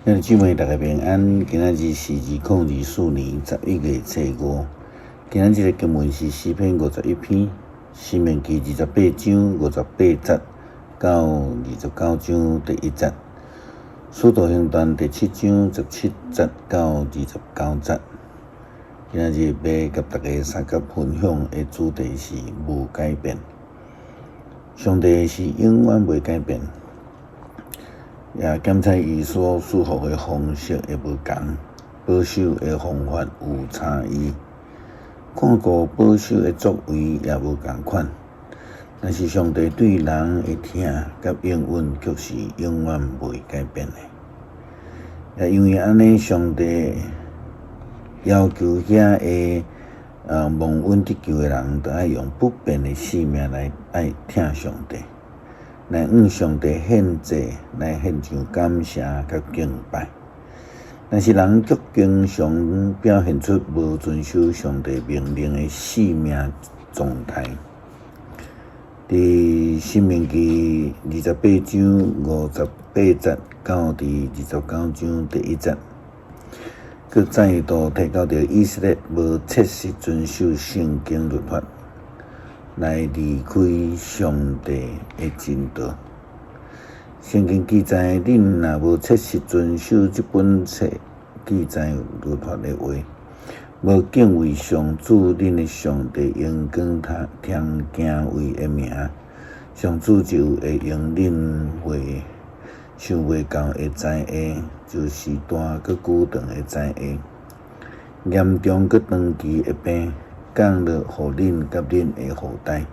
兄弟姊妹，大家平安。今仔日是2024年11月初五。今仔日的經文是詩篇51篇，申命記28章58節到29章第1節，使徒行傳第七章17節到29節。今仔日欲佮大家相佮分享的主題是無改變。上帝是永遠袂改變。也檢查伊所賜予的方式會無仝，保守的方法有差異，看顧保守的作為也無仝款。但是上帝對人的疼佮應允卻是永遠袂改變的。也因為按呢，上帝要求遐个蒙恩得救的人，都愛用不變的性命來愛疼上帝，來向上帝獻祭，來獻上感謝佮敬拜。但是人卻經常表現出無遵守上帝命令的性命狀態。佇申命記28章58節到佇29章第1節，閣再度提到著以色列無切實遵守聖經律法，來離開上帝的真道。聖經記載，恁若無切實遵守這本冊記載律法的話，無敬畏上主恁的上帝，榮光聽敬畏的名，上主就會用恁袂想袂到的災禍，就是大閣久長的災禍，嚴重閣長期的病，降落予恁佮恁的後代。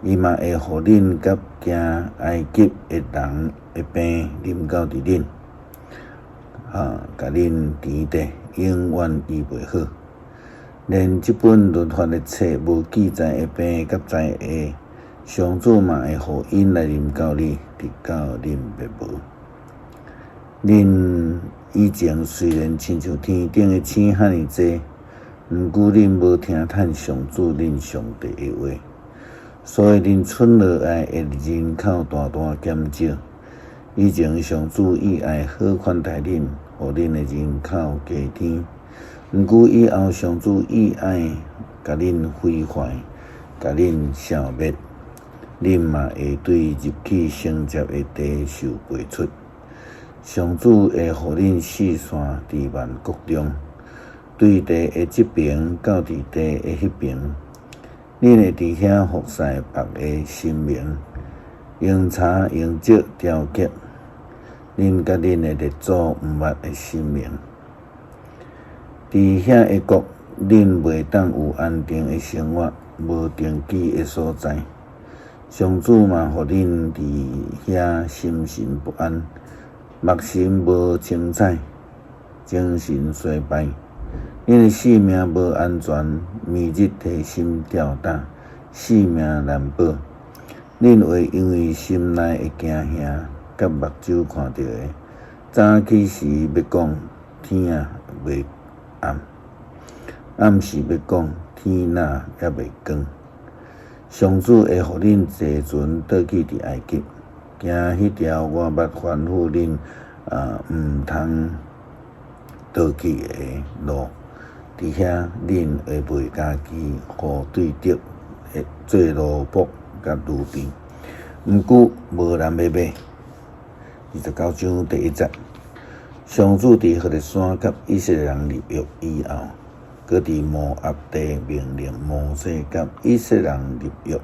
伊嘛會予恁佮驚埃及的人的病臨到佇恁，共恁治得永遠醫袂好。連這本律法的冊無記載的病佮災禍，上主嘛會予𪜶來臨到你，直到恁滅無。恁以前雖然親像天頂的星遐爾濟，毋過恁無聽趁上主恁上帝的話，所以恁剩落來的人口大大減少。以前上主以愛好款待恁，予恁的人口加添，毋過以後上主意愛共恁毀壞，共恁消滅，恁嘛會對入去承接的地受輩出。上主會予恁四散佇萬國中，對地的這爿到佇地的彼爿，恁會佇遐服侍別个神明，用柴用石雕刻，恁佮恁的列祖毋捌的神明。佇遐个國，恁袂當有安定的生活，無定居的所在。上主嘛予恁佇遐心神不安，目神無清彩，精神衰敗。恁的性命無安全，暝日提心吊膽，性命難保。恁會因為心內的驚嚇，佮目睭看著的，早起時欲講天仔未暗，暗時欲講天若猶未光。上主會予恁坐船倒去佇埃及，行彼條我捌吩咐恁毋通倒去的路。佇遐，恁會賣家己予對敵做奴僕佮奴婢，毋過無人欲買。29章第1節，上主佇何烈山佮以色列人立約以後，閣佇摩押地命令摩西佮以色列人立約。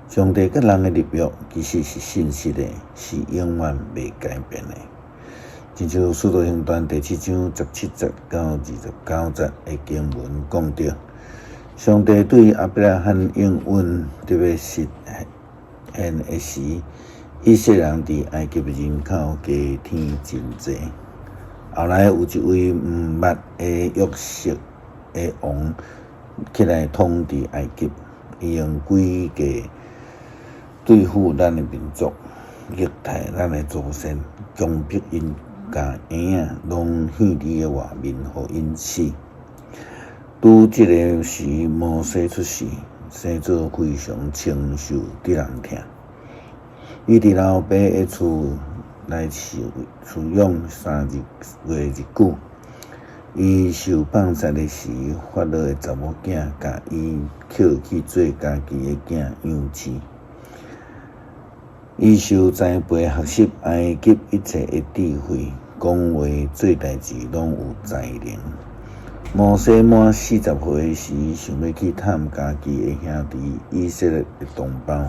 上帝佮人的立約其實是信實的，是永遠袂改變的。親像使徒行傳第七章17節到29節的經文講著，上帝對亞伯拉罕應允得欲實現的時，以色列人佇埃及的人口加添真濟。後來有一位毋捌的約瑟的王起來統治埃及，伊用詭計對付咱的民族，虐待咱的祖先，強迫𪜶共嬰仔攏獻佇个外面，予𪜶死。拄這个時，摩西出世，生做非常清秀得人疼。伊佇老爸的厝內飼養3月日久。伊受放殺的時，法老的查某囝共伊抾去做家己的囝養飼。伊受栽培學習埃及一切的智慧，講話做代誌攏有才能。摩西滿40歲時，想欲去探家己的兄弟以色列的同胞。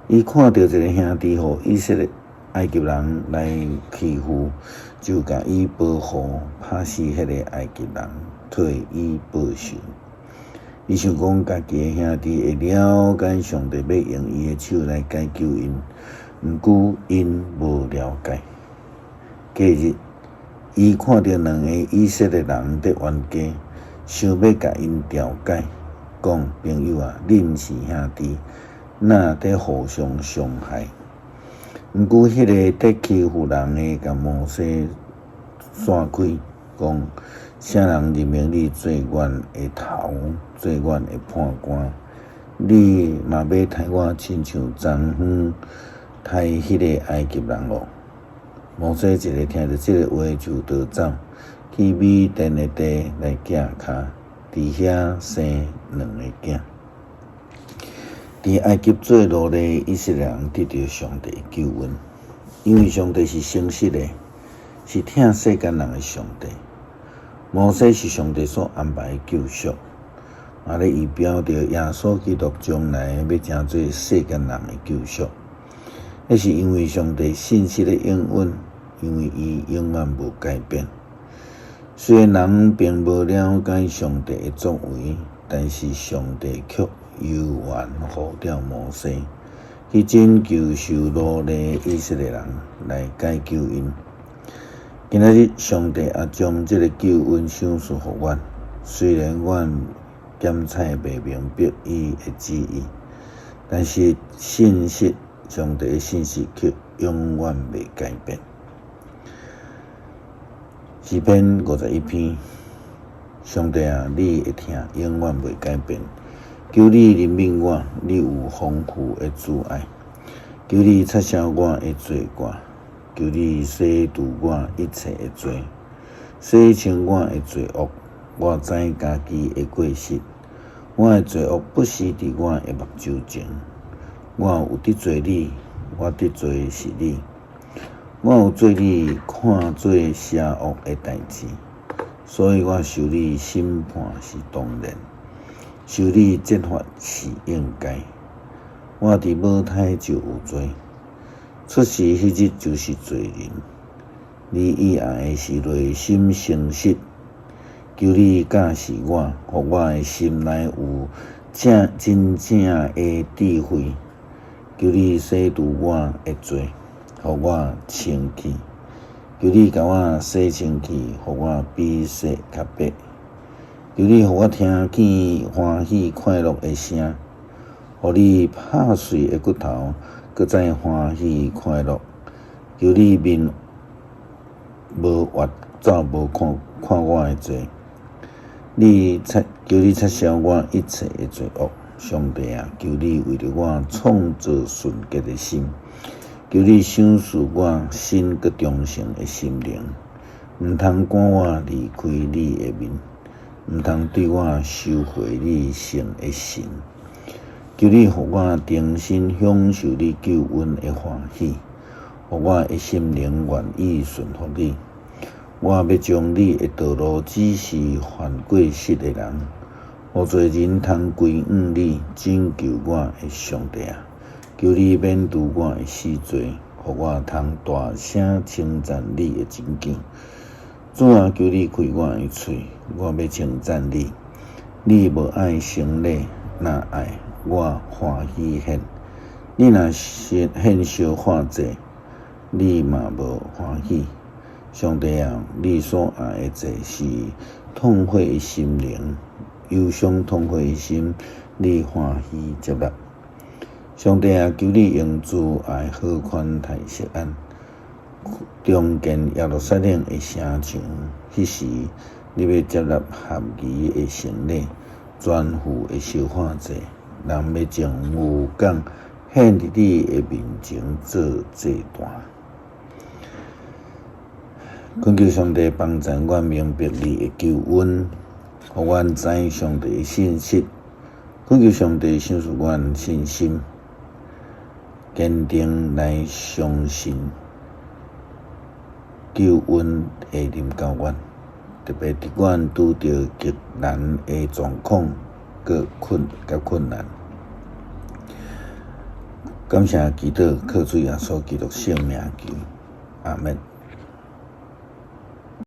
伊看著一个兄弟予以色列埃及人來欺負，就共伊保護，拍死彼个埃及人，替伊報仇。伊想講家己的兄弟會了解上帝欲用伊的手來解救𪜶，毋過𪜶無了解。隔日，伊看著兩个以色列人佇冤家，想欲共𪜶調解，講：朋友啊，恁是兄弟，哪佇互相傷害？毋過，彼个佇欺負人的共摩西散開，講：啥人任命你做阮的頭，做阮的判官？你嘛欲刣我，親像昨昏刣彼个埃及人喔？摩西一下聽著這个話，就逃走，去米甸的地來寄跤，佇遐生兩个囝。佇埃及做奴隸以色列人得著上帝救恩，因為上帝是誠實的，是疼世間人的上帝。摩西是上帝所安排的救贖，嘛咧預表著耶穌基督將來欲成做世間人的救贖。彼是因為上帝信實的應允，因為伊永遠無改變。雖然人並無了解上帝的作為，但是上帝卻猶原呼召摩西去拯救受奴隸以色列人，來解救𪜶。今仔日上帝也將這个救恩賞賜予阮，雖然阮檢採袂明白伊的旨意，但是信實，上帝的信實卻永遠袂改變。詩篇51篇，上帝啊，你的疼永遠袂改變。求你憐憫我，你有豐富的慈愛。求你擦消我的罪過，求你洗除我一切的罪，洗清我的罪惡。我知家己的過失，我的罪惡不時佇我的目睭前。我有得罪你，我得罪是你。我有做你看做邪惡的代誌，所以我受你審判是當然，受你責罰是應該。我佇母胎就有罪，出世彼日就是罪人。你意愛的是內心誠實，求你教示我，予我的心內有正真正的智慧。求你洗除我的罪，予我清氣。求你共我洗清氣，予我比雪較白。求你予我聽見歡喜快樂的聲，予你拍碎的骨頭，閣再歡喜快樂。求你面無越走無看看我的罪，你擦求你擦消我一切的罪惡。上帝啊，求你為著我創造純潔的心，求你賞賜我新閣忠誠的心靈，毋通趕我離開你的面，毋通對我收回你聖的神。求你予我重新享受你救恩的歡喜，予我的心靈願意順服你。我欲將你的道路指示犯過失的人，予罪人通歸向你，拯救我的上帝啊！求你免除我的死罪，予我通大聲稱讚你的拯救。主啊，求你開我的喙，我欲稱讚你。你無愛牲禮，若愛我歡喜獻。你若是獻燒化祭，你嘛無歡喜。上帝啊，你所愛的祭是痛悔的心靈，憂傷痛悔的心，你歡喜接納。上帝啊，求你用慈愛好寬待錫安，重建耶路撒冷的城牆。彼時，你欲接納合宜的牲禮，全副的燒化祭，人欲將牛犅獻獻佇你的面前做祭壇。懇求上帝幫助阮明白你的救恩，予阮知上帝的信實。懇求上帝賞賜阮信心，堅定來相信救恩會臨到阮，特別佇阮拄著極難的狀況、閣困佮困難。感謝祈禱，靠主耶穌基督聖名求，阿們。